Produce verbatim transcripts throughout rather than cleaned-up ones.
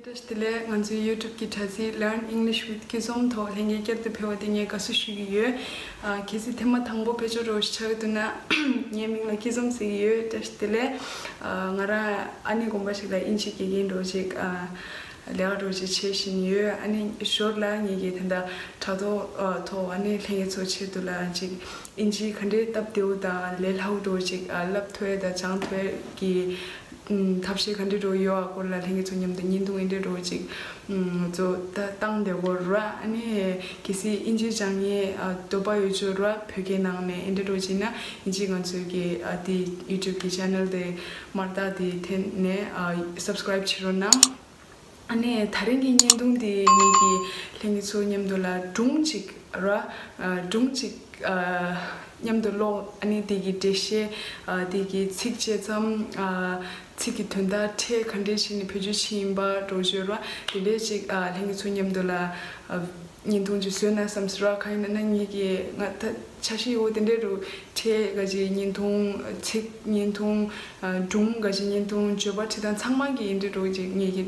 བཀྲ་ཤིས་བདེ་ལེགས། ང་ཚོའི་YouTube་གི་དྲ་ཚིགས་Learn English with Kizom་ཐོག་ལྷན་རྒྱས་བསྐྱར་དུ་ཕེབས་པ་དེ་ངས་དགའ་བསུ་ཞུ་གི་ཡོད། ཨ། གལ་སྲིད་ཐེངས་མ་དང་པོ་ཕེབས་ཆོག་འདྲ་བོ་ཞིག་ཆགས་ཀྱི་འདུག་ན། ངའི་མིང་ལ་Kizom་ཟེར་གྱི་ཡོད། བཀྲ་ཤིས་བདེ་ལེགས། ཨ། ང་རང་ཨ་ནེ་དགོན་པ་ཞིག་ལ་དབྱིན་ཇི་དགེ་རྒན་འདྲ་བོ་ཅིག་ཨ། ལས་ཀ་འདྲ་བོ་ཅིག་བྱེད་བཞིན་ཡོད། ཨ་ནི་ཞོར་ལ་ངེད་ཀྱིས་ད་ལྟ་དྲ་ཐོག་ཨ། ཐོག་ཨ་ནི་ལྷན་རྒྱས་ཚོ་ཆེད་དུ་ལ་ཅིག་དབྱིན་ཇི་ག་འདྲའི་སྟབས་བདེ་བོ་དང་ལས་སླ་བོ་འདྲ་བོ་ཅིག་ཨ། བསླབ་ཐུབ་ཡ་དང་སྦྱང་ཐུབ་ཡ་གི་ཨམ། ཐབས་ཤེས་ག་འདྲ་འདྲ་བོ་ཡོད་པ་སྐོར་ལ་ལྷན་རྒྱས་ཚོ་མཉམ་དུ་བརྙན་ཐུང་འདི་འདྲ་འདྲ་བོ་ཅིག་ཨམ། ཚོ་ད་བཏང་བསྡད་ཡོད་ར། ཨ་ནི་གལ་སྲིད་དབྱིན་ཇི་སྦྱང་ཡས་ཨ། འདོད་པ་ཡོད་ཚོ་ར། བོད་སྐད་ནང་ནས་འདི་འདྲ་འདྲ་བོ་ཅིག་ན་དབྱིན་ཇི་ང་ཚོའི་གི་ཨ། དེ་YouTube་གི་channel་དེ་མར་ལྟ་དེ་འཐེན་ནས་ཨ། subscribe་བྱེད་རོགས་གནང་། ཨ་ནི་ད་རིང་གི་བརྙན་ཐུང་འདི་ངེད་ཀྱི་ལྷན་རྒྱས་ཚོ་མཉམ་དུ་ལ་སྒྲུང་གཅིག་ར། ཨ། སྒྲུང་གཅིག་ཨ། མཉམ་དུ་ཀློག་ཨ་ནི་དེ་གི་འགྲེལ་བཤད། ཨ། དེ་གི་ཚིགས་བཅད་ཙམ། ཨ། ཚིག་གི་དོན་དག་ཕྲད་ག་འདྲས་བྱས་ནས་བེད་སྤྱོད་བྱས་ཡིན་པ་འདྲ་བོ་ཅིག་ར། དེ་འདྲས་ཅིག་ཨ། ལྷན་རྒྱས་ཚོ་མཉམ་དུ་ལ་ཨ། བརྙན་ཐུང་ཅིག་བཟོས་ན་བསམ་སོང་ར། གང་ཡིན་ན་ངེད་ཀྱི་ང་ད་འཆར་གཞི་འོ་དེ་འདྲས་རུ་ཕྲད་ག་ཅིག་བརྙན་ཐུང་ཚིག་བརྙན་ཐུང་། ཨ། སྒྲུང་ག་ཅིག་བརྙན་ཐུང་བརྗོད་པ་ཁྲིད་སྟངས་ཚང་མ་གི་འདི་འདྲ་བོ་ཅིག་ངེད་ཀྱི་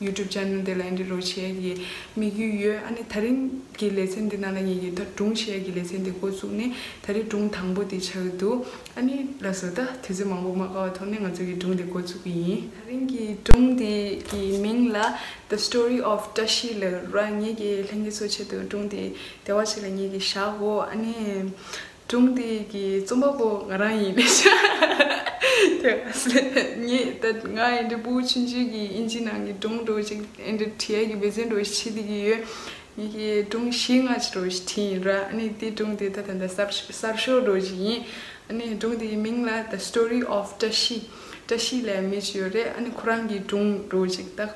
འདི་YouTube channel་དེ་ལ་འདི་འདྲ་བོ་བྱེད་ཀྱི་དམིགས་ཡུལ་ཡོད། ཨ་ནི་ད་རིང་གི་ལེ་ཚན་འདི་ནང་ལ་ངེད་ཀྱི་ད་སྒྲུང་བཤད་ཀྱི་ལེ་ཚན་འདི་འགོ་བཙུགས་ནས་ད་རིང་སྒྲུང་དང་པོ་འདི་ཆགས་ཀྱི་འདུག་ཨ་ནི་ལགས་སོ། ད་དུས་ཚོད་མང་པོ་མ་བཀག་པའི་ཐོག་ནས་ང་ཚོ་གི་སྒྲུང་འདི་འགོ་བཙུགས་ཀྱི་ཡིན། ད་རིང་གི་སྒྲུང་འདི་གི་མིང་ལ་The Story of བཀྲ་ཤིས་ལབ་ར། ངེད་ཀྱི་ལྷན་རྒྱས་ཚོ་ཆེད་དུ་སྒྲུང་འདི་བདེ་བ་ཞིག་ལ་ངེད་ཀྱིས་བཞག་གོ་ཨ་ནི། སྒྲུང་དེ་གི་རྩོམ་པ་པོ་ང་རང་ཡིན་ལས་ཤག་དེ་ག་ཟེར་ངས་ད་ང་ཨེ་འདྲ་ཕྲུ་གུ་ཆུང་ཆུང་གི་དབྱིན་ཇི་ནང་གི་སྒྲུང་འདྲ་བོ་ཅིག་ཨེ་འདྲ་བྲིས་ཡ་གི་འབད་བརྩོན་འདྲ་བོ་ཞིག་བྱེད་བསྡད་ཀྱི་ཡོད། ངེད་ཀྱི་སྒྲུང་བཞི་ལྔ་ཅིག་འདྲ་བོ་ཞིག་བྲིས་ཡིན་ར། ཨ་ནི་དེ་སྒྲུང་དེ་ད་ད་ལྟ་གསར་གསར་ཤོས་འདྲ་བོ་ཅིག་ཡིན། ཨ་ནི་སྒྲུང་དེ་གི་མིང་ལ་The Story of བཀྲ་ཤིས། བཀྲ་ཤིས་ལབ་མི་ཅིག་ཡོད་རེད། ཨ་ནི་ཁོ་རང་གི་སྒྲུང་འདྲ་བོ་ཅིག་ད།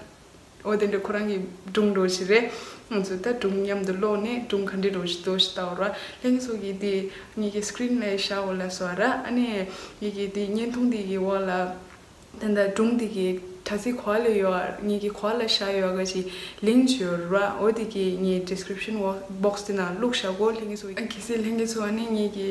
འོ་དེ་འདྲ་ཁོ་རང་གི་སྒྲུང་འདྲ་བོ་ཞིག་རེད། ང་ཚོས་ད་སྒྲུང་མཉམ་དུ་ཀློག་ནས་སྒྲུང་ག་འདྲ་འདྲ་བོ་ཞིག་འདུག་ཞིག་ལྟ་བ་ར། ལྷན་རྒྱས་ཚོ་གིས་དེ་ངེད་ཀྱི་screen་ལ་བཞག་འོ་ལ་སོ་ར། ཨ་ནི་ངེད་ཀྱི་དེ་བརྙན་ཐུང་དེ་གི་འོག་ལ་ད་ལྟ་སྒྲུང་དེ་གི་དྲ་ཚིགས་ག་པར་ལ་ཡོད། ངེད་ཀྱི་ག་པར་ལ་བཞག་ཡོད་ག་ཅིག་link་ཅིག་ཡོད་ར། འོ་དེ་གི་ངའི་description box་དེ་ནང་བླུགས་བཞག་གོ་ལྷན་རྒྱས་ཚོ། ཨ་གལ་སྲིད་ལྷན་རྒྱས་ཚོ་ཨ་ནི་ངེད་ཀྱི་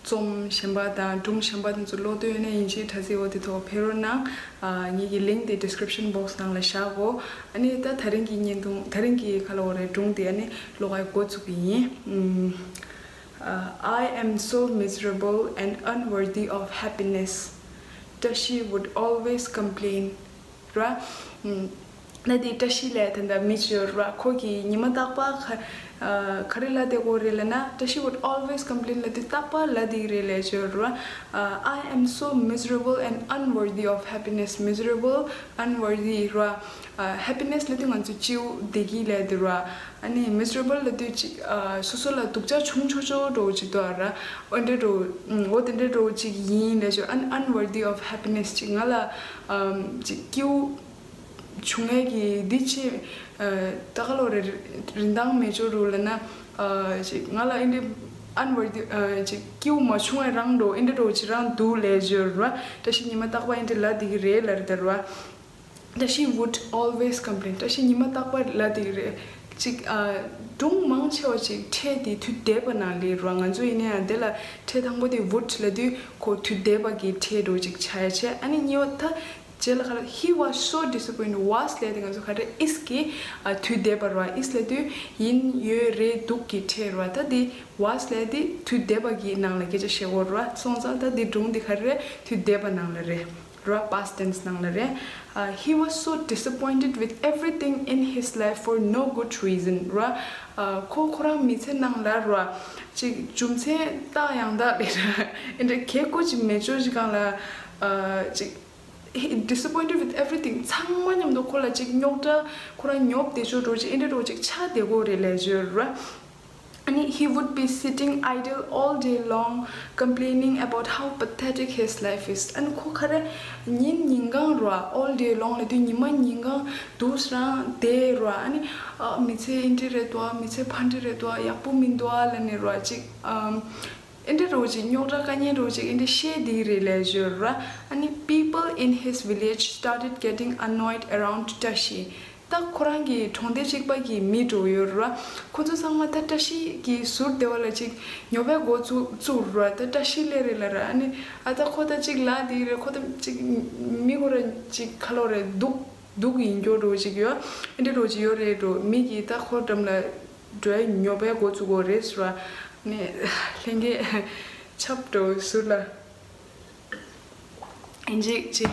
རྩོམ་གཞན་པ་དང་སྒྲུང་གཞན་པ་དེ་ཚོ་ཀློག་འདོད་ཡོད་ན་དབྱིན་ཇིའི་དྲ་ཚིགས་འོག་དེ་ཐོག་ཕེབས་རོགས་གནང་། ཨ། ངེད་ཀྱི་link་དེ་description box་ནང་ལ་བཞག་གོ་ཨ་ནི་ད་ད་རིང་གི་བརྙན་ཐུང་ད་རིང་གི་ག་ལ་འོ་རེད་སྒྲུང་དེ་ཨ་ནི་ཀློག་ཡ་འགོ་བཙུགས་ཀྱི་ཡིན། ཨ། I am so miserable and unworthy of happiness. Tashi would always complain. ར། ཨམ། ལ་དེ་བཀྲ་ཤིས་ལབ་དེ་འདྲ་མི་ཅིག་ཡོད་ར། ཁོ་གིས་ཉི་མ་རྟག་པར་ག་ཨ། ག་རེ་ལབ་བསྡད་ཀྱི་ཡོད་རེད་ལབ་ན། Tashi would always complain་ལབ་དུས་རྟག་པར་ལབ་བསྡད་ཀྱི་རེད་ལབ་ཀྱི་ཡོད་ར། ཨ། I am so miserable and unworthy of happiness. Miserable, unworthy ར། ཨ། happiness་ལབ་དུས་ང་ཚོ་སྐྱིད་པོ་བདེ་སྐྱིད་ལབ་དེ་ར། ཨ་ནི་miserable་ལབ་དུས་ཅིག་ཨ། སོ་སོ་ལ་སྡུག་ཅག་བྱུང་ཆོག་ཆོག་འདྲ་བོ་ཅིག་འདུག་ཨ་ར། འོ་འདྲ་འདྲ་བོ། ཨམ། འོ་དེ་འདྲ་འདྲ་བོ་ཅིག་ཡིན་ལབ་ཀྱི་ཡོད། un- unworthy of happiness་ཅིག་ང་ལ་ཨམ། ཅིག་སྐྱིད་པོ་བྱུང་ཡས་ཀྱི་འདི་ཅིག་ཨ། ད་ག་ལོ་རེ་རིན་ཐང་མེད་ཅོག་རུ་ལབ་ན། ཨ། ཅིག་ང་ལ་ཨེ་འདྲ་unworthy ཨ། ཅིག་སྐྱིད་པོ་མ་བྱུང་བའི་རང་འདྲ་ཨེ་འདྲ་འདྲ་ཅིག་རང་འདུག་ལབ་ཀྱི་ཡོད་ར། བཀྲ་ཤིས་ཉི་མ་རྟག་པར་ཨེ་འདྲ་ལབ་བསྡད་ཀྱི་རེད་ལབ་རེད་ད་ར། Tashi would always complain. བཀྲ་ཤིས་ཉི་མ་རྟག་པར་ལབ་བསྡད་ཀྱི་རེད། ཅིག་ཨ། སྒྲུང་མང་ཆེ་བ་ཅིག་ཕྲད་དེ་དུས་འདས་པ་ནང་ལས་ར། ང་ཚོ་ཡིན་ན་ཡང་དེ་ལ་ཕྲད་དང་པོ་དེ་would་ལབ་དུས་ཁོ་དུས་འདས་པ་གི་ཕྲད་འདྲ་ཅིག་ཆགས་ཡ་བྱས། ཨ་ནི་གཉིས་པ་ད། རྗེས་ལ་ཁ་ལ། He was so disappointed. Was་ལབ་དེ་ང་ཚོ་ག་རེ། is་གི་ཨ། དུས་འདས་པ་ར། is་ལབ་དུས་ཡིན་ཡོད་རེད་འདུག་གི་ཕྲད་ར། ད་དེ་was་ལབ་དེ་དུས་འདས་པ་གི་ནང་ལ་སྐད་ཆ་བཤད་ཡོད་ར། སོང་ཙང་ད་དེ་སྒྲུང་དེ་ག་རེ་རེད། དུས་འདས་པ་ནང་ལ་རེད་ར། past tense་ནང་ལ་རེད། ཨ། He was so disappointed with everything in his life for no good reason. ར། ཨ། ཁོ་ཁོ་རང་མི་ཚེ་ནང་ལ་ར། ཅིག་རྒྱུ་མཚན་རྟགས་ཡང་དག་ལས་ར། ཨེ་འདྲ་གལ་དགོས་ཅིག་མེད་ཅོག་ཅིག་སྒང་ལ། ཨ། ཅིག He disappointed with everything. ཚང་མ་མཉམ་དུ་ཁོ་ལ་ཅིག་རྙོག་དྲ། ཁོ་རང་ཉོབ་བསྡད་ཆོག་འདྲ་ཅིག་ཨེ་འདྲ་འདྲ་ཅིག་ཆགས་བསྡད་ཀྱི་རེད་ལབ་ཀྱི་ཡོད་ར། ཨ་ནི་he would be sitting idle all day long, complaining about how pathetic his life is. ཨ་ནི་ཁོ་ག་རེ་ཉིན་ཉིན་གང་ར། all day long་ལབ་དུས་ཉི་མ་ཉིན་གང་འདུག་སེ་རང་བསྡད་ར། ཨ་ནི་ཨ། མི་ཚེ་ཨེ་འདྲ་རེད་འདུག་ཨ། མི་ཚེ་ཕར་འདྲ་རེད་འདུག་ཨ། ཡག་པོ་མི་འདུག་ཨ་ལབ་ནས་ར་ཅིག་ཨམ། ཨེ་འདྲ་འདྲ་ཅིག་རྙོག་དྲ་དཀའ་ངལ་འདྲ་ཅིག་ཨེ་འདྲ་བཤད་བསྡད་ཀྱི་རེད་ལབ་ཀྱི་ཡོད་ར། ཨ་ནི་people in his village started getting annoyed around Tashi. ད་ཁོ་རང་གི་གྲོང་སྡེ་གཅིག་པ་གི་མི་འདྲ་ཡོད་ར། ཁོ་ཚོ་ཚང་མ་ད་བཀྲ་ཤིས་ཀྱི་ཟུར་དེ་བ་ལ་ཅིག་ཉོབ་པའི་འགོ་བཙུགས་བཙུགས་ར། ད་བཀྲ་ཤིས་སླེབས་རེད་ལབ་ར། ཨ་ནི་ཨ་ད་ཁོ་ད་ཅིག་ལབ་བསྡད་ཀྱི་རེད། ཁོ་ད་ཅིག་མི་ཁོ་ར་ཅིག་ག་ལབ་རེད་འདུག་སྡུག་ཡིན་སྐྱོ་འདྲ་ཅིག་ཡོད། ཨེ་འདྲ་འདྲ་ཅིག་ཡོད་རེད་འགྲོ། མི་གིས་ད་ཁོ་འགྲམ་ལ་འགྲོ་ཡ་ཉོབ་པའི་འགོ་བཙུགས་དགོས་རེད་ཟེར་བ། ནས་ལྷན་རྒྱས་ཆབ་འགྲོ་ཟུར་ལ་ཨིན་ཅིག་ཅིག་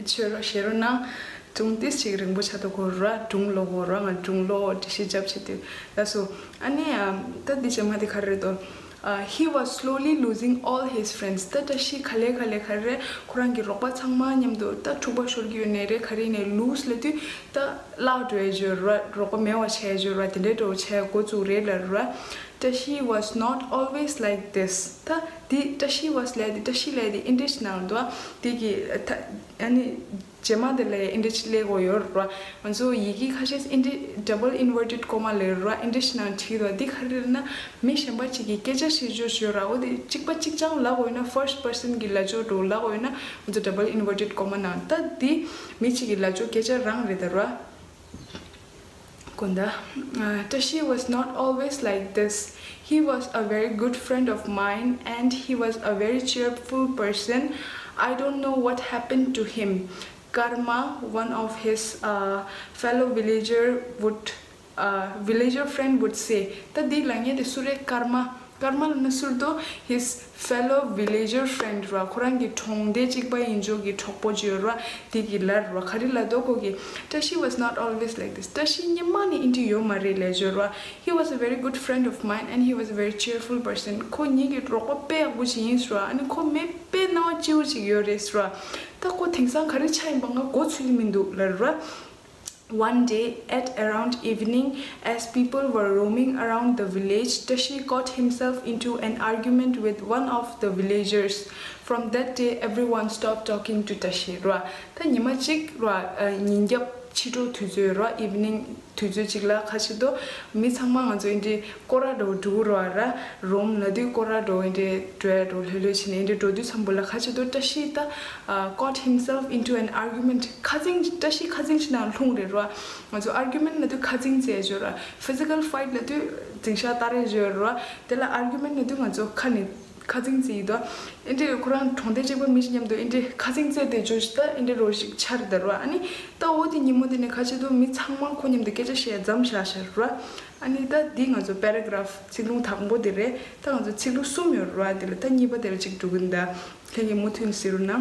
ཆོས་རོ་ཞེ་རོ་ནང་སྒྲུང་ཏིས་ཅིག་རིང་པོ་ཆགས་འདུག་གོ་ར། སྒྲུང་ཀློག་གོ་ར། ང་སྒྲུང་ཀློག་འགྲེལ་བཤད་རྒྱབ་བྱེད་དུས་ལ་སོ། ཨ་ནི་ཨམ་ད་འདི་བྱེད་མ་དེ་ག་རེ་རེད་དོ། Uh, he was slowly losing all his friends. ད་བཀྲ་ཤིས་ག་ལེ་ག་ལེ་ག་རེ་ཁོ་རང་གི་རོགས་པ་ཚང་མ་མཉམ་དུ་ད་འཁྲུག་པ་ཤོར་གྱི་ཡོད་ནའི་རེད། ག་རེ་ནས་lose་ལབ་དུས་ད་བརླག་འགྲོ་ཡ་ཅིག་ཡོད་ར། རོགས་པ་མེད་པ་བྱས་ཡ་ཅིག་ཡོད་ར། དེ་འདྲའི་འདྲ་བོ་བྱས་འགོ་བཙུགས་རེད་ལབ་ར། བཀྲ་ཤིས་was not always like this. ད་འདི་བཀྲ་ཤིས་was་ལབ་དེ། བཀྲ་ཤིས་ལབ་དེ་ཨིན་ཌི་ནང་དུ་དེ་གི་ད་ཨ་ནི་རྗེས་མ་དེ་ལ་ཨིན་ཌི་ལབ་དགོས་ཡོད་ར། ང་ཚོ་ཡི་གེ་ཁ་ཤས་ཨིན་ཌི་double inverted comma་ལབ་ར། ཨིན་ཌི་ནང་བྲིས་འདུག་འདི་ག་རེ་རེད་ན་མི་གཞན་པ་ཅིག་གིས་སྐད་ཆ་བཤད་རྒྱུ་ཞིག་ཡོད་ར། འོ་དེ་གཅིག་པ་གཅིག་རྐྱང་ལབ་དགོས་ན། first person་གི་ལབ་ཕྱོགས་འདྲ་ལབ་དགོས་ན་ང་ཚོ་double inverted comma་ནང་། ད་འདི་མི་གཅིག་གི་ལབ་ཕྱོགས་སྐད་ཆ་རང་རེད་ད་ར། གོ་འདུག་ཨ། བཀྲ་ཤིས་was not always like this. He was a very good friend of mine and he was a very cheerful person. I don't know what happened to him. Karma, one of his uh, fellow villager would uh, villager friend would say. ད་འདི་ལབ་མཁན་དེ་སུ་རེད། ཀརྨ། ཀརྨ་ལབ་ན་སུ་རེད་དོ། His fellow villager friend་ར། ཁོ་རང་གི་གྲོང་སྡེ་གཅིག་པ་ཡིན་ཕྱོགས་ཀྱི་གྲོགས་པོ་ཅིག་ཡོད་ར། དེ་གིས་ལབ་ར། ག་རེ་ལབ་དོ་ཁོ་གིས། བཀྲ་ཤིས་was not always like this. བཀྲ་ཤིས་སྔོན་མ་ནས་ཨིན་ཌི་ཡོད་མ་རེད་ལབ་ཡ་ཅིག་ཡོད་ར། He was a very good friend of mine and he was a very cheerful person. ཁོ་ངེད་ཀྱི་རོགས་པ་དཔེ་ཡག་པོ་ཅིག་ཡིན་ཟེར་ར། ཨ་ནི་ཁོ་མི་དཔེ་སྣང་བ་སྐྱིད་པོ་ཅིག་ཡོད་རེད་ཟེར་ར། ད་ཁོ་དེང་སང་ག་རེ་ཆགས་ཡིན་པ་ང་མགོ་ཚོད་ཀྱི་མི་འདུག་ལབ་ར། One day, at around evening, as people were roaming around the village, Tashi got himself into an argument with one of the villagers. From that day, everyone stopped talking to Tashi. ར། ད་ཉི་མ་གཅིག་ར། ཨ། ཉིན་རྒྱབ་ཕྱི་དྲོ་དུས་ཚོད་ར། evening་དུས་ཚོད་ཅིག་ལ་ཁ་ཆེ་དོ་མི་ཚང་མ་ང་ཚོ་ཨིན་ཌི་སྐོར་ར་འགྲོ་འགྲོ་ར་ར། རོམ་ལ་དུས་སྐོར་ར་འགྲོ་ཨིན་ཌི་འགྲོ་ཡ་འགྲོ་ལྷོད་ལྷོད་བྱས་ནས་ཨིན་ཌི་འགྲོ་དུས་ཙམ་པོ་ལ་ཁ་ཆེ་དོ་བཀྲ་ཤིས་ད་ཨ། got himself into an argument. ཁ་འཛིང་། བཀྲ་ཤིས་ཁ་འཛིང་ཞིག་ནང་ལྷུང་རེད་ར། ང་ཚོ་argument་ལ་དུས་ཁ་འཛིང་ཟེར་ཡ་ཅིག་ཡོད་ར། physical fight་ལ་དུས་འཛིང་ཤག་ལྟ་རེ་ཅིག་ཡོད་ར། དེ་ལ་argument་ལ་དུས་ང་ཚོ་ཁ་ནས་ཁ་འཛིང་རྩེ་ཡི་དོ། ཨིན་ཌི་ཁོ་རང་གྲོང་སྡེ་གཅིག་པ་མི་ཞིག་མཉམ་དུ་ཨིན་ཌི་ཁ་འཛིང་རྩེ་དེ་ཅོ་ཞིག་ད་ཨིན་ཌི་རོ་ཞིག་ཆར་དར་བ། ཨ་ནི་ད་འོ་དེ་ཉིན་མོ་དེ་ནས་ཁ་ཆེ་དོ་མི་ཚང་མ་ཁོ་མཉམ་དུ་སྐད་ཆ་བཤད་མཚམས་བཞག་ཤར་བ། ཨ་ནི་ད་འདི་ང་ཚོ་paragraph་ཚིག་ལུང་དང་པོ་དེ་རེད། ད་ང་ཚོ་ཚིག་ལུང་གསུམ་ཡོད་ར། དེ་ལ་ད་གཉིས་པ་དེ་ལ་ཅིག་འགྲོ་གིན་ད་ལྷན་རྒྱས་མུ་མཐུད་ཟེར་རུ་ན།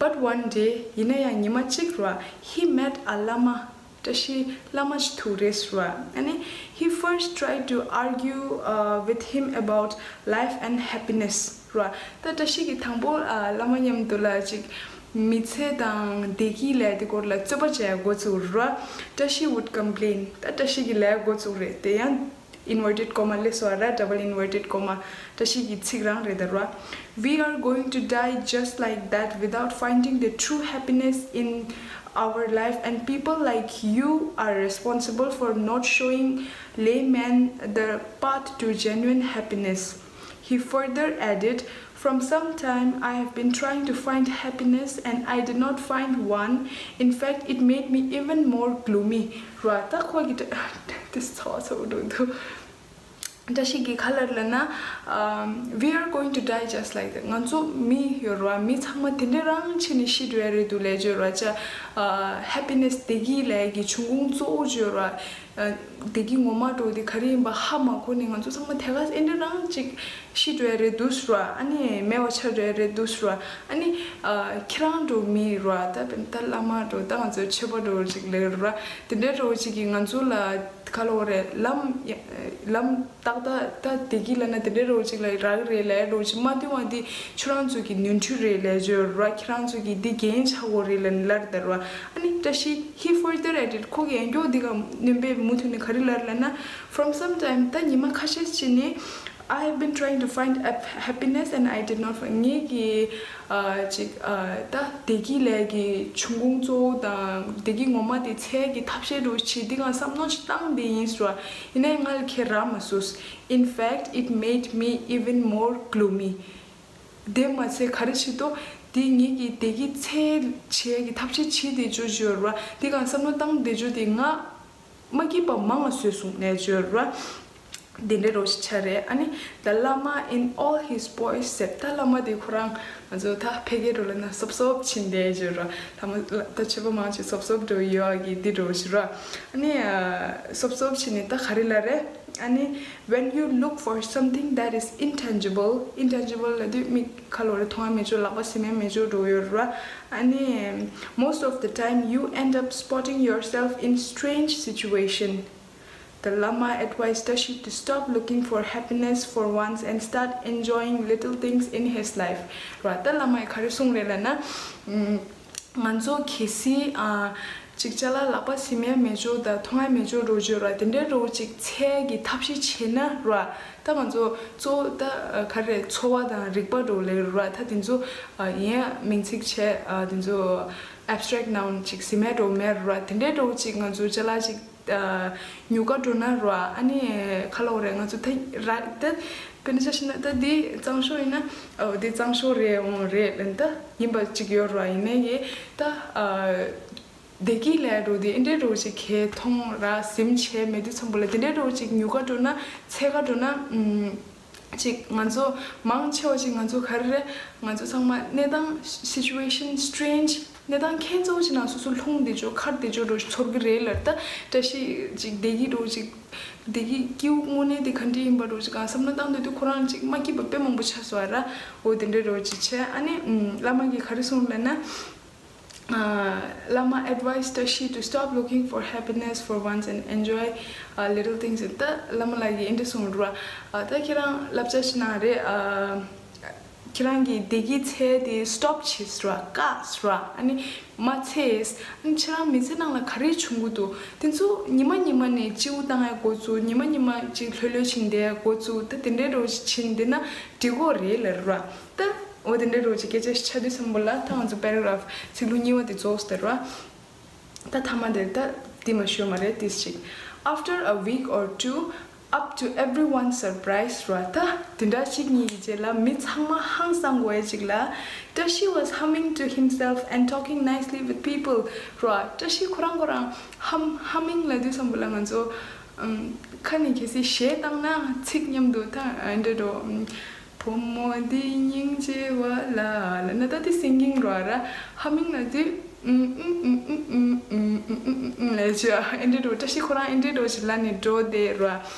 But one day, ཡིན་ན་ཡང་ཉི་མ་གཅིག་ར། He met a lama. བཀྲ་ཤིས་བླ་མ་ཞིག་ཐུག་རེད་ཟེར་བ། ཨ་ནི་he first tried to argue uh, with him about life and happiness. ར། ད་བཀྲ་ཤིས་ཀྱིས་དང་པོ་ཨ། བླ་མ་མཉམ་དུ་ལ་ཅིག་མི་ཚེ་དང་བདེ་སྐྱིད་ལས་དེ་སྐོར་ལ་རྩོད་པ་བྱས་འགོ་བཙུགས་ར། བཀྲ་ཤིས་would complain. ད་བཀྲ་ཤིས་ཀྱིས་ལས་འགོ་བཙུགས་རེད། དེ་ཡང་inverted comma་ལས་སོ་ར། double inverted comma་བཀྲ་ཤིས་ཀྱི་ཚིག་རང་རེད་ད་ར། We are going to die just like that without finding the true happiness in our life, and people like you are responsible for not showing laymen the path to genuine happiness. He further added, From some time I have been trying to find happiness and I did not find one. In fact, it made me even more gloomy. ར། ད་ཁོ་གི་དེ་ཚོ་ཚོ་འགྲོ་འདུག་བཀྲ་ཤིས་ཀྱིས་ག་ལབ་ལབ་ན། Um, we are going to die just like that. ང་ཚོ་མི་ཡོད་ར། མི་ཚང་མ་དེ་འདྲ་རང་བྱས་ནས་ཤི་འགྲོ་ཡ་རེད་འདུག་ལས་བརྗོད་ར་ཅ། ཨ། happiness་བདེ་སྐྱིད་ལས་ཀྱི་འབྱུང་ཁུངས་གཙོ་བོ་བརྗོད་ར། ཨ། བདེ་སྐྱིད་ངོ་མ་འདྲ་བོ་དེ་ག་རེ་ཡིན་པ་ཧ་མ་གོ་ནས་ང་ཚོ་ཚང་མ་དེ་ག་ཨེ་འདྲ་རང་ཅིག་ཤི་འགྲོ་ཡ་རེད་འདུག་ཟེར་བ། ཨ་ནི་མེད་པ་ཆགས་འགྲོ་ཡ་རེད་འདུག་ཟེར་བ། ཨ་ནི་ཨ། ཁྱེད་རང་འདྲ་བོ་མི་ར། ད་བན་ད་བླ་མ་འདྲ་བོ་ད་ང་ཚོ་ཆོས་པ་འདྲ་བོ་ཅིག་ལས་ར། དེ་འདྲ་འདྲ་བོ་ཅིག་གིས་ང་ཚོ་ལ་ག་ལབ་དགོས་རེད། ལམ་ལམ་ཏག་ཏག་ད་བདེ་སྐྱིད་ལབ་ན་དེ་འདྲ་འདྲ་བོ་ཅིག་ལ་རག་གི་རེད་ལབ་འདྲ་བོ་ཅིག་མ་མཐུན་པ་འདི་ཁྱོད་རང་ཚོ་གི་ནོར་འཁྲུལ་རེད་ལབ་བརྗོད་ར། ཁྱེད་རང་ཚོ་གི་འདི་འགན་ཆགས་དགོས་རེད་ལབ་ནས་ལབ་རེད་ད་ར། ཨ་ནི་བཀྲ་ཤིས་he further added. ཁོ་གིས་ཡང་བསྐྱར་འདི་ག་སྣོན་པ་མུ་མཐུད་ནས་ག་རེ་ལབ་ལབ་ན། From some time, ད་ཉི་མ་ཁ་ཤས་ཅིག་ནས། I have been trying to find hap- happiness and I did not find. ངེད་ཀྱིས་ཨ་ཅིག་ཨ་ད་བདེ་སྐྱིད་ལས་ཀྱི་འབྱུང་ཁུངས་གཙོ་བོ་དང་བདེ་སྐྱིད་ངོ་མ་དེ་འཚོལ་གྱི་ཐབས་ཤེས་འདྲ་བོ་བྱེད་འདི་ག་བསམ་མནོ་ཞིག་བཏང་བསྡད་ཡིན་ཟེར་བ། ཡིན་ནའི་ང་ལ་ཁེ་རག་མ་སོང་། In fact, it made me even more gloomy. དེ་མ་ཚད་ག་རེ་བྱེད་དོ། དེ་ངེད་ཀྱིས་བདེ་སྐྱིད་འཚོལ་བྱེད་ཀྱི་ཐབས་ཤེས་བྱེད་བསྡད་ཅོ་ཅོ་ར། དེ་ག་བསམ་བློ་བཏང་བསྡད་ཅོ་དེ་ང་མ་སྐྱིད་པ་མང་བ་བཟོས་སོང་ནས་ཅོ་ར། དེ་འདྲའི་རོ་ཞིག་ཆགས་རེད། ཨ་ནི། The Lama in all his poise ཟེར། ད་བླ་མ་དེ་ཁོ་རང་ང་ཚོ་ད་ཕལ་སྐད་འགྲོ་ལབ་ན་སོབ་སོབ་ཕྱིན་བསྡད་ཡོད་ར། ད་མ་ད་ཆོས་པ་མང་ཆེ་སོབ་སོབ་འགྲོ་ཡོད་ཨ་གི་འདི་འགྲོ་ཞིག་ར། ཨ་ནི། སོབ་སོབ་ཕྱིན་ནས་ད་ག་རེ་ལབ་རེད། ཨ་ནི། When you look for something that is intangible, intangible ལབ་དུས་མིག་ཁ་ལོ་རེ་མཐོང་ཡ་མེད་ཅོག་ལག་པ་སེམས་ཡ་མེད་ཅོག་འགྲོ་ཡོད་ར། ཨ་ནི། Most of the time you end up spotting yourself in strange situation. The Lama advised Tashi to stop looking for happiness for once and start enjoying little things in his life. ར། ད་བླ་མས་ག་རེ་གསུངས་རེད་ལབ་ན། ང་ཚོ་གལ་སྲིད་ཨ། ཅིག་ཅ་ལག་ལག་པ་སེམས་ཡ་མེད་ཅོག་དང་མཐོང་ཡ་མེད་ཅོག་འགྲོ་ཅོག་ར། དེ་འདྲའི་རོ་ཅིག་འཚོལ་གི་ཐབས་ཤེས་བྱས་ན་ར། ད་ང་ཚོ་གཙོ་བོ་ད་ག་རེ་འཚོ་བ་དང་རིག་པ་འགྲོ་ལེ་ར། ད་དེ་ཚོ་ཡིན་མིང་ཚིག་བྱས་དེ་ཚོ་abstract noun ཅིག་སེམས་ཡ་འགྲོ་མེད་ར། དེ་འདྲའི་རོ་ཅིག་ང་ཚོ་ཅ་ལག་ཅིག་ཉོ་ག་འགྲོ་ན་ར། ཨ་ནི་ག་ལབ་དགོས་རེད། ང་ཚོ་ད་ར་ད་དཔེར་ན་ཆ་བཞག་ན་ད་འདི་གཙང་ཤོག་ཡིན་ན་འོ་འདི་གཙང་ཤོག་རེད་འོང་རེད་ལབ་ད་ཡིན་པ་ཅིག་ཡོད་ར། ཡིན་ནའི་ད་བདེ་སྐྱིད་ལས་རོ་དེ་ཨེ་འདྲའི་རོ་ཅིག་གས་མཐོང་ར་སེམས་བྱས་མེད་དུས་ཙམ་པ་ལ་དེ་འདྲའི་རོ་ཅིག་ཉོ་ག་འགྲོ་ན་འཚོལ་ག་འགྲོ་ན་ཅིག་ང་ཚོ་མང་ཆེ་བ་ཅིག་ང་ཚོ་ག་རེ་རེད། ང་ཚོ་ཚང་མ་གནས་སྟངས་situation strange གནས་སྟངས་ཁྱད་མཚར་ཅིག་ནང་སོ་སོ་ལྷུང་བསྡད་ཅོག་ཁར་བསྡད་ཅོག་འགྲོ་ཚོར་གི་རེད་ལབ་ད། བཀྲ་ཤིས་ཅིག་བདེ་སྐྱིད་འགྲོ་ཅིག་བདེ་སྐྱིད་སྐྱིད་དངོས་གནས་དེ་ག་འདྲ་ཡིན་པ་འགྲོ་ཅིག་གང་བསམ་བློ་བཏང་བསྡད་དུས་ཁོ་རང་ཅིག་མ་སྐྱིད་པ་དཔེ་མང་པོ་ཆགས་སོང་བ་ར། འོ་དེ་འདྲ་འགྲོ་ཅིག་བྱས། ཨ་ནི་བླ་མ་གིས་ག་རེ་གསུངས་ལབ་ན། Lama advised Tashi to stop looking for happiness for once and enjoy uh, little things. ད་བླ་མ་ལགས་ཀྱིས་ཨེ་འདྲ་གསུངས་ར། ད་ཁྱེད་རང་བསླབ་བྱ་ཞིག་གནང་རེད། ཁྱེད་རང་གིས་བདེ་སྐྱིད་འཚོལ་དེ་stop བྱེད་ཟེར་བ་བཀག་ཟེར་བ། ཨ་ནི་མ་འཚོལ། ཨ་ནི་ཁྱེད་རང་མི་ཚེ་ནང་ལ་ག་རེ་བྱུང་གི་འདུག་དེ་ཚོ་ཉི་མ་ཉི་མ་ནས་སྤྱི་བོ་བཏང་ཡ་འགོ་བཙུགས། ཉི་མ་ཉི་མ་ཅིག་ལྷོད་ལྷོད་ཕྱིན་བསྡད་ཡ་འགོ་བཙུགས། ད་དེ་འདྲའི་རོ་ཕྱིན་བསྡད་ན་འགྲིག་གོ་རེད་ལབ་ར། ད་འོ་དེ་འདྲའི་རོ་ཅིག་སྐད་ཆ་ཞིག་ཆགས་དུས་ཙམ་པ་ལ་ད་ང་ཚོ་paragraph ཚིག་ལྷུག་གཉིས་པ་དེ་རྫོགས་ཟེར་ར། ད་མཐའ་མ་དེར་ད་དེ་མ་ཤོད་མ་རེད་ཏིས་ཅིག After a week or two, up to everyone's surprise ར། ད་དེ་འདྲ་གཅིག་གཉིས་ཀྱི་རྗེས་ལ་མི་ཚང་མ་ཧང་སང་དགོས་ཡ་ཅིག་ལ། Tashi was humming to himself and talking nicely with people ར། བཀྲ་ཤིས་ཁོ་རང་ཁོ་རང་ཧམ་ཧ་མིང་ལབ་དུས་ཙམ་པ་ལ་ང་ཚོ་ཨམ། ཁ་ནས་གལ་སྲིད་གཞས་བཏང་ན་ཚིག་མཉམ་དུ་ད་ཨ་འདྲ་འགྲོ། བུ་མོ་འདི་སྙིང་རྗེ་བ་ལ་ལ་ན་ད་དེ་singing རོ་ར། ཧ་མིང་ལ་དེ་ལས་ཅི་ཨེ་འདྲ་འགྲོ། བཀྲ་ཤིས་ཁོ་རང་ཨེ་འདྲ་འགྲོ་ཞིག་ལ་ནི་འགྲོ་དེ་ར།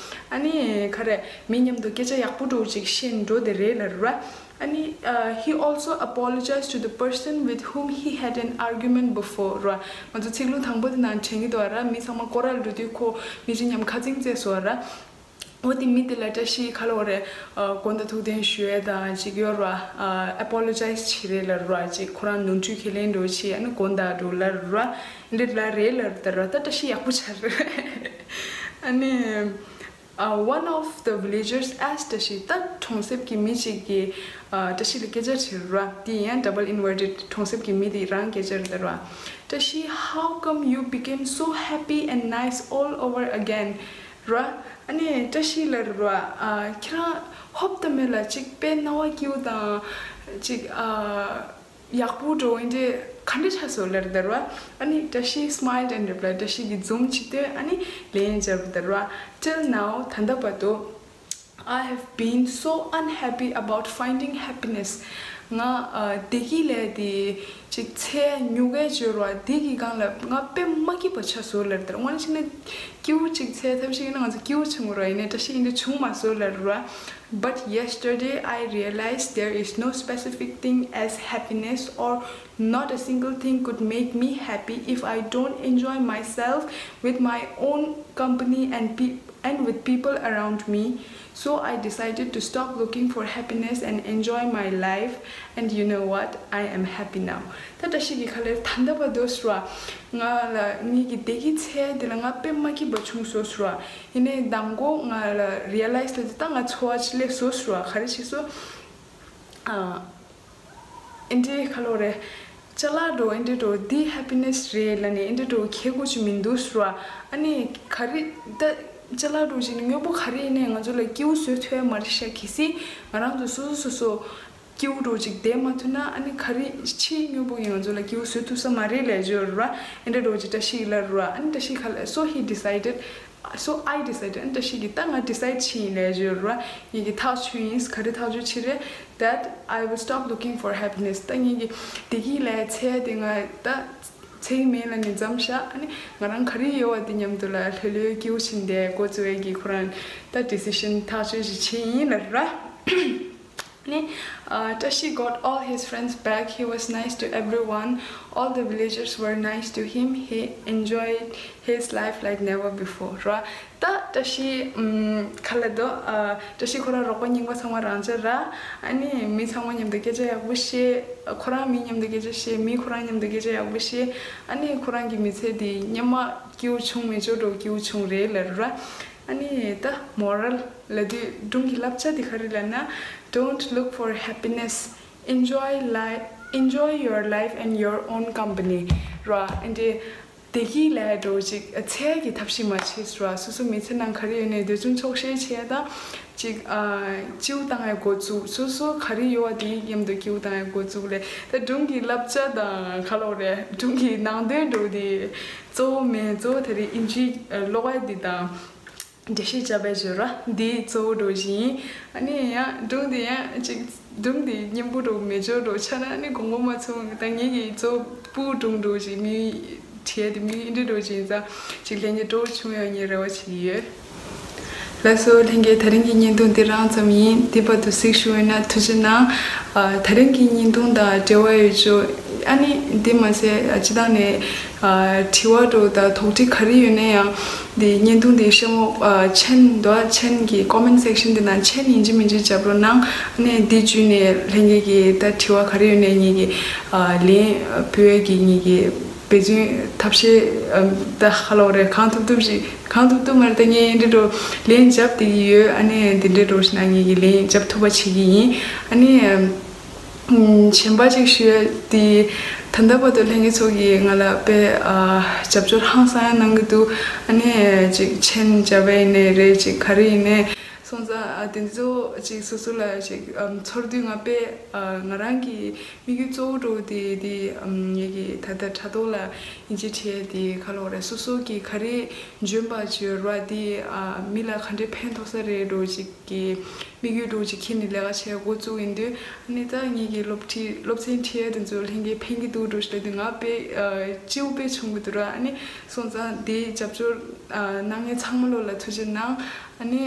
ཨ་ནི་ག་རེ་མི་མཉམ་དུ་སྐད་ཆ་ཡག་པོ་འགྲོ་ཅིག་བཤད་འགྲོ་དེ་རེད་ལ་ར། ཨ་ནི་uh, he also apologized to the person with whom he had an argument before ར། ང་ཚོ་ཚིག་ལྷུག་དང་པོ་དེ་ནང་དྲན་གྱི་འདུག་ར། མི་ཚང་མ་སྐོར་ར་འགྲོ་དུས་ཁོ་མི་གཅིག་མཉམ་ཁ་འཛིང་བྱས་སོང་ར། འོ་དེ་མི་དེ་ལ་བཀྲ་ཤིས་ག་ལབ་དགོས་རེད། ཨ་དགོངས་དག་ཐུགས་བདེན་ཞུ་ཡས་དང་ཅིག་ཡོད་ར། ཨ་apologize བྱེད་རེད་ལ་ར། ཅིག་ཁོ་རང་ནོར་འཁྲུལ་ཁས་ལེན་འགྲོ་བྱེད། ཨ་ནི་དགོངས་དག་འགྲོ་ལ་ར། འདི་ལ་རེད་ལ་ད་ར། ད་བཀྲ་ཤིས་ཡག་པོ་ཆགས་རེད། ཨ་ནི་uh, one of the villagers asked Tashi ད་གྲོང་གསེབ་ཀྱི་མི་ཅིག་གིས་ཨ་བཀྲ་ཤིས་ལ་སྐད་ཆ་དྲིས་ར། དེ་ཡང་double inverted གྲོང་གསེབ་ཀྱི་མི་དེ་རང་སྐད་ཆ་རེད་ད་ར། Tashi, how come you became so happy and nice all over again ར། ཨ་ནི་བཀྲ་ཤིས་ལབ་ར། ཨ་ཁྱེད་རང་ཧོབ་ཏེ་མེད་ལ་ཅིག་དཔེ་སྣང་བ་སྐྱིད་པོ་དང་ཅིག་ཨ་ཡག་པོ་འགྲོ་འདི་ག་འདྲ་ཆགས་སོང་ལབ་ར། ཨ་ནི་བཀྲ་ཤིས་smiled and replied བཀྲ་ཤིས་ཀྱིས་འཛུམ་ཅིག་བསྟན། ཨ་ནི་ལན་བརྒྱབ་ར། Till now ད་ལྟ་བར་དུ། I have been so unhappy about finding happiness. ང་ཨ་བདེ་སྐྱིད་ལས་དེ་ཅིག་འཚོལ་ཉུག་གེ་འབྱོར་བ་འདི་གི་སྒང་ལ་ང་དཔེ་མ་སྐྱིད་པ་ཆགས་སོང་ལབ་ར། དངོས་གནས་བྱས་ན་སྐྱིད་པོ་ཅིག་འཚོལ་ཐབས་ཤིག་ཡིན་ན་ང་ཚོ་སྐྱིད་པོ་བྱུང་ར། ཡིན་ནའི་བཀྲ་ཤིས་ཡིན་དུས་བྱུང་མ་སོང་ལབ་ར། But yesterday I realized there is no specific thing as happiness or not a single thing could make me happy if I don't enjoy myself with my own company and pe- and with people around me. So I decided to stop looking for happiness and enjoy my life. And you know what? I am happy now. ད་བཀྲ་ཤིས་ཀྱིས་ག་ལབ་རེད། ད་ལྟ་བར་དུ་ཟེར་བ། ང་ལ་ངེད་ཀྱི་བདེ་སྐྱིད་འཚོལ་དེ་ལ་ང་དཔེ་མ་སྐྱིད་པ་བྱུང་སོང་ཟེར་བ། ཡིན་ནའི་མདང་དགོང་ང་ལ་realize ལ་དེ་ད་ང་འཚོ་བ་ཅིག་སླེབས་སོང་ཟེར་བ། ག་རེ་བྱས་སོང་། ཨ། ཨེ་འདྲའི་ག་ལབ་དགོས་རེད། ཅ་ལག་འགྲོ་ཨེ་འདྲའི་འགྲོ་འདི་happiness རེད་ལབ་ནས་ཨེ་འདྲའི་འགྲོ་ཁྱད་དགོས་ཅིག་མི་འདུག་ཟེར་བ། ཨ་ནི་ག་རེ་ད་ཅ་ལག་འགྲོ་བྱས་ནས་དངོས་པོ་ག་རེ་ཡིན་ནའི་ང་ཚོ་ལ་སྐྱིད་པོ་བཟོ་ཐུབ་ཡ་མ་རེད་ཤག་གལ་སྲིད་ང་རང་ཚོ་སོ་སོ་སོ་སོ་ སྐྱིད་པོ་འདྲ་ཅིག་བསྡད་མ་ཐུབ་ན་ཨ་ནི་ག་རེ་ཕྱིའི་དངོས་པོ་གིས་ང་ཚོ་ལ་སྐྱིད་པོ་བཟོ་ཐུབ་ས་མ་རེད་ལབ་ཀྱི་ཡོད་རེད་བ། ཨེ་འདྲ་འདྲ་ཅིག་བཀྲ་ཤིས་ལབ་རེད་བ། ཨ་ནི་བཀྲ་ཤིས་ཁ་ལ། So he decided, so I decided. ཨ་ནི་བཀྲ་ཤིས་ཀྱིས་ད་ང་decide བྱས་ཡིན་ལབ་ཀྱི་ཡོད་རེད་བ། ངེད་ཀྱིས་ཐག་ཆོད་ཡིན། ག་རེ་ཐག་ཆོད་བྱས་རེད། That I will stop looking for happiness. ད་ངེད་ཀྱིས་བདེ་སྐྱིད་ལབ་ཡ་འཚོལ་ཡ་དེ་ང་ད་འཚོལ་གྱི་མེད་ལབ་ནས་མཚམས་བཞག་ཨ་ནི་ང་རང་ག་རེ་ཡོད་པ་དེ་མཉམ་དུ་ལ་ལྷོད་ལྷོད་སྐྱིད་པོ་བྱས་བསྡད་འགོ་བཙུགས་ཡ་གི་ཁོ་རང་ད་decision ཐག་ཆོད་ཅིག་བྱས་ཡིན་ལབ་ར། ནི། བཀྲ་ཤིས་got all his friends back. He was nice to everyone. All the villagers were nice to him. He enjoyed his life like never before. ར། ད་བཀྲ་ཤིས་ཨམ། ག་ལབ་དགོས། ཨ། བཀྲ་ཤིས་ཁོ་རང་རོགས་པ་རྙིང་པ་ཚང་མ་རང་ཅག་ར། ཨ་ནི་མི་ཚང་མ་མཉམ་དུ་སྐད་ཆ་ཡག་པོ་བཤད། ཁོ་རང་མི་མཉམ་དུ་སྐད་ཆ་བཤད། མི་ཁོ་རང་མཉམ་དུ་སྐད་ཆ་ཡག་པོ་བཤད། ཨ་ནི་ཁོ་རང་གི་མི་ཚེ་འདི་སྔོན་མ་སྐྱིད་པོ་བྱུང་མེད་ཅོག་འདྲ་སྐྱིད་པོ་བྱུང་རེད་ལབ་ར། ཨ་ནི་ད་moral ལབ་དུས་སྒྲུང་གི་བསླབ་བྱ་འདི་ག་རེ་ལབ་ན། Don't look for happiness. Enjoy life, enjoy your life and your own company. ར། ཨ་ནི་བདེ་སྐྱིད་ལབ་འདྲ་ཅིག་འཚོལ་གྱི་ཐབས་ཤེས་མ་བྱེད་ར། སོ་སོ་མི་ཚེ་ནང་ག་རེ་ཡོད་ནའི་འདོད་ཆུང་ཆོག་ཤེས་བྱས་དང་། ཅིག་ཨ། སྐྱིད་པོ་བཏང་ཡ་འགོ་བཙུགས། སོ་སོ་ག་རེ་ཡོད་པ་དེའི་མཉམ་དུ་སྐྱིད་པོ་བཏང་ཡ་འགོ་བཙུགས་ལས། ད་སྒྲུང་གི་བསླབ་བྱ་དང་ག་ལབ་དགོས་རེད། སྒྲུང་གི་ནང་དོན་འདྲ་དེ་གཙོ་བོ་མེད། གཙོ་བོ་དེ་རིང་ཨིན་ཇི་ཀློག་ཡ་འདི་དང་། འགྲེལ་བཤད་བརྒྱབ་པའི་བརྗོད་ར་འདི་གཙོ་བོ་འདྲ་ཞིག་ཡིན། ཨ་ནི་ཡང་སྒྲུང་འདི་ཡང་ཅིག་སྒྲུང་འདི་སྙན་པོ་འདྲ་མེད་ཅོག་འདྲ་ཆགས་ན་ཨ་ནི་དགོངས་པ་མ་ཚོམ། ད་ངེད་ཀྱི་གཙོ་བོ་སྤུ་སྒྲུང་འདྲ་ཞིག་མི་བྲིས་ཏེ་མི་འདི་འདྲ་ཞིག་ཡིན་ཙང་ཅིག་ལྷན་རྒྱས་སྤྲོ་བོ་བྱུང་ཡོང་ངེས་རེ་བ་བྱེད་ཀྱི་ཡོད། ལགས་སོ་ལྷན་རྒྱས། དེ་རིང་གི་བརྙན་ཐུང་འདི་རང་ཙམ་ཡིན། འདི་བར་དུ་གཟིགས་བཞུགས་ཡོད་ན་ཐུགས་རྗེ་གནང་། ཨ། དེ་རིང་གི་བརྙན་ཐུང་དང་འབྲེལ་བ་ཡོད་ཅོག་ཨ་ནི་འདི་མ་ཟད་ཨ། སྤྱིར་བཏང་ནས། ཨ། དྲི་བ་འདྲ་དང་དོགས་འདྲི་ག་རེ་ཡོད་ན་ཡང་འདི་བརྙན་ཐུང་འདི་ཤོག་ངོ་། ཨ། མཆན་འདུག་མཆན་གྱི་comment section འདི་ནང་མཆན་ཡིན་གཅིག་མིན་གཅིག་བརྒྱབ་རོགས་གནང་། ཨ་ནི་འདི་བརྒྱུད་ནས་ལྷན་རྒྱས་ཀྱི་ད་དྲི་བ་ག་རེ་ཡོད་ན་ངེད་ཀྱི། ཨ། ལན་ཕུལ་ཡ་གི་ངེད་ཀྱི་འབད་བརྩོན་ཐབས་ཤེས། ཨ། ད་ག་ལབ་དགོས་རེད། གང་ཐུབ་ཐུབ་ཅིག་གང་ཐུབ་ཐུབ་མ་རེད། ད་ངས་འདི་འདྲ་ལན་རྒྱབ་བསྡད་ཀྱི་ཡོད། ཨ་ནི་འདི་འདྲའི་འདྲ་ཞིག་ན་ངེད་ཀྱི་ལན་རྒྱབ་ཐུབ་པ་བྱེད་ཀྱི་ཡིན། ཨ་ནི། ཨམ། གཞན་པ་ཅིག་ཞུ་ཡ་དེ། ད་ལྟ་བར་དུ་ལྷན་རྒྱས་ཚོ་གིས་ང་ལ་དཔེ། ཨ། རྒྱབ་སྐྱོར་ཧང་སང་ཡང་གནང་གི་འདུག་ཨ་ནི་ཅིག་མཆན་རྒྱབ་པ་ཡིན་ནའི་རེད། ཅིག་ག་རེ་ཡིན་ནའི་སོང་ཙང་། ཨ། དེ་ཚོ་ཅིག་སོ་སོ་ལ་ཅིག་ཨམ། ཚོར་དུས་ང་དཔེ། ཨ། ང་རང་གི་དམིགས་ཡུལ་གཙོ་བོ་འདྲ་དེ་དེ། ཨམ། ངེད་ཀྱི་ད་ལྟ་དྲ་ཐོག་ལ་ཨིན་ཇི་བྲིས་ཡ་དེ་ག་ལབ་དགོས་རེད། སོ་སོ་གིས་ག་རེ་འཇོན་པ་བྱེད་ར་དེ། ཨ། མི་ལ་ག་འདྲའི་ཕན་ཐོགས་ས་རེད་འདྲ་ཅིག་གི་དམིགས་ཡུལ་འདྲ་ཅིག་འཁྱེར་ནས་ལས་ཀ་བྱེད་འགོ་བཙུགས་ཡིན་དུས། ཨ་ནི་ད་ངེད་ཀྱི་སློབ་ཁྲིད་སློབ་ཚན་ཁྲིད་ཡ་དེ་ཚོ་ལྷན་རྒྱས་ཕན་གྱི་འདུག་འདྲ་ཞིག་ལབ་དུས་ང་དཔེ། ཨ། སྐྱིད་པོ་དཔེ་བྱུང་གི་འདུག་ར། ཨ་ནི་སོང་ཙང་དེ་རྒྱབ་སྐྱོར། ཨ། གནང་མཁན་ཚང་མ་ལོ་ལ་ཐུགས་རྗེ་གནང་། ཨ་ནི་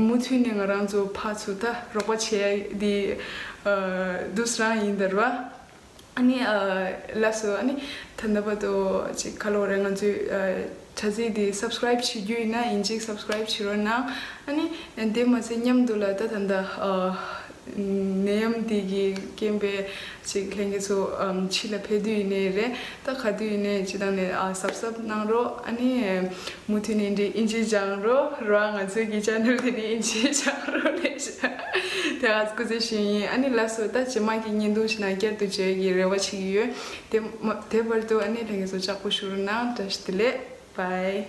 མུ་མཐུད་ནས་ང་རང་ཚོ་ཕར་ཚུར་ད་རོགས་པ་བྱེད་ཡ་དེ། ཨ། འདུག་སེ་རང་ཡིན་ད་ར། ཨ་ནི། ཨ། ལགས་སོ། ཨ་ནི་ད་ལྟ་བར་དུ་ཅིག་ག་ལབ་དགོས་རེད། ང་ཚོའི། ཨ། དྲ་ཚིགས་འདི་subscribe བྱེད་རྒྱུ་ཡིན་ན་ཡིན་གཅིག་subscribe བྱེད་རོགས་གནང་། ཨ་ནི་དེ་མ་ཟད་མཉམ་དུ་ལ་ད་ད་ལྟ། ཨ། ནད་ཡམས་འདི་གི་རྐྱེན་པས་ཅིག་ལྷན་རྒྱས་ཚོ། ཨམ། ཕྱི་ལ་ཕེབས་དུས་ཡིན་ནའི་རེད། ད་ག་དུས་ཡིན་ནའི་སྤྱིར་བཏང་ནས། ཨ། གཟབ་གཟབ་གནང་རོགས། ཨ་ནི་མུ་མཐུད་ནས་འདི་ཨིན་ཇི་སྦྱང་རོགས་ར། ང་ཚོའི་གི་channel དེ་ནི་ཨིན་ཇི་སྦྱང་རོགས་ལས་བྱ། དེ་ག་སྐུ་ཚེ་ཞུ་ཡིན། ཨ་ནི་ལགས་སོ། ད་རྗེས་མ་གི་བརྙན་ཐུང་ཞིག་ནང་བསྐྱར་དུ་མཇལ་གྱི་རེ་བ་བྱེད་ཀྱི་ཡོད། དེ་མ་དེ་བར་དུ་ཨ་ནི་ལྷན་རྒྱས་ཚོ་ལྕགས་པོ་བཞུ་རོགས་གནང་། བཀྲ་ཤིས་བདེ་ལེགས། Bye.